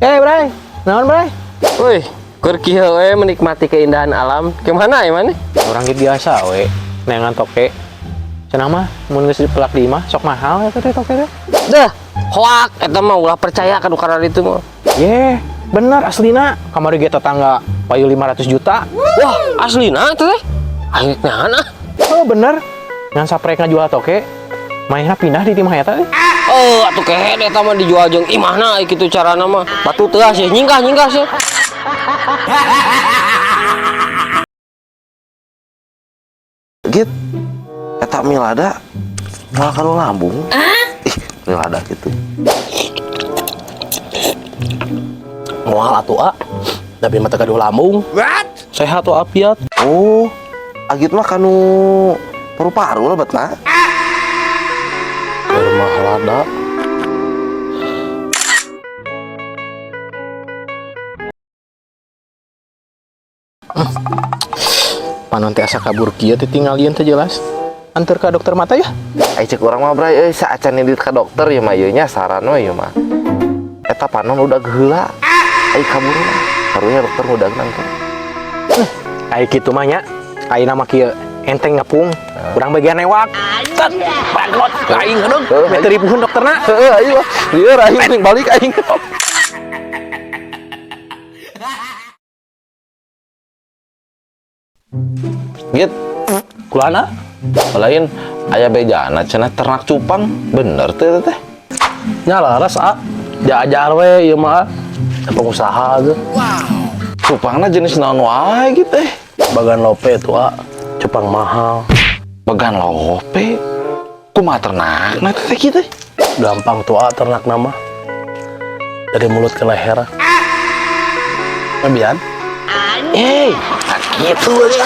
Eh, Bray. Naon, Bray? Wih, keur kieu we menikmati keindahan alam. Gimana ya mana? Urang ge biasa we, neangan toke. Cenah mah mun geus dipelak di imah sok mahal eta teh toke teh. Dah, hoak eta mah ulah percaya ka nu itu mah. Ye, bener aslina. Kamari ge tetangga payu 500 juta. Wah, aslina eta teh. Aing neangan ah. Oh, bener. Ngan saprek ngajual toke, manehna pindah di imah eta teh. Oh, atuh kehed eta mah dijual jeung imahna ai kitu carana mah. Batu teu sih, nyingkah nyingkah sih. Git, eta milada malah kanu lambung. Ih, milada gitu. Moal atuh ah. Tapi mata gaduh lambung. Sehat walafiat. Oh, agit mah kanu paru-paru lah betna. Ke rumah lada. Panon teh asa kabur kieu teh tingalieun teh jelas. Anter ka dokter mata ya. Ai cek urang mah Bray euy, saacan indit ka dokter ieu mah ieu nya saran we ieu mah. Eta panon udah geheula. Ai kabur mah. Karunya dokter udah nangke. Ai kitu mah nya. Ayeuna mah kieu enteng ngepung. Urang bagian newak. Tet, bangkrut aing heudeuh. Heuh, Meh teu ripuhun dokterna. Heeh, ayo lah. Lieur aing mending balik aing. Git, Kulana? lain aya bejana cenah ternak cupang, bener teh teh. Nya laras ah. Diajar we ieu mah. Pengusaha ge. Cupangna jenis naon wae gitu teh. Bagan lope tuh ah. Cupang mahal. Bagan lope. Kumaha ternakna teh kitu? Gampang tuh ah ternak nama. Dari mulut ke leher. Lebihan. Eh, gitu aja.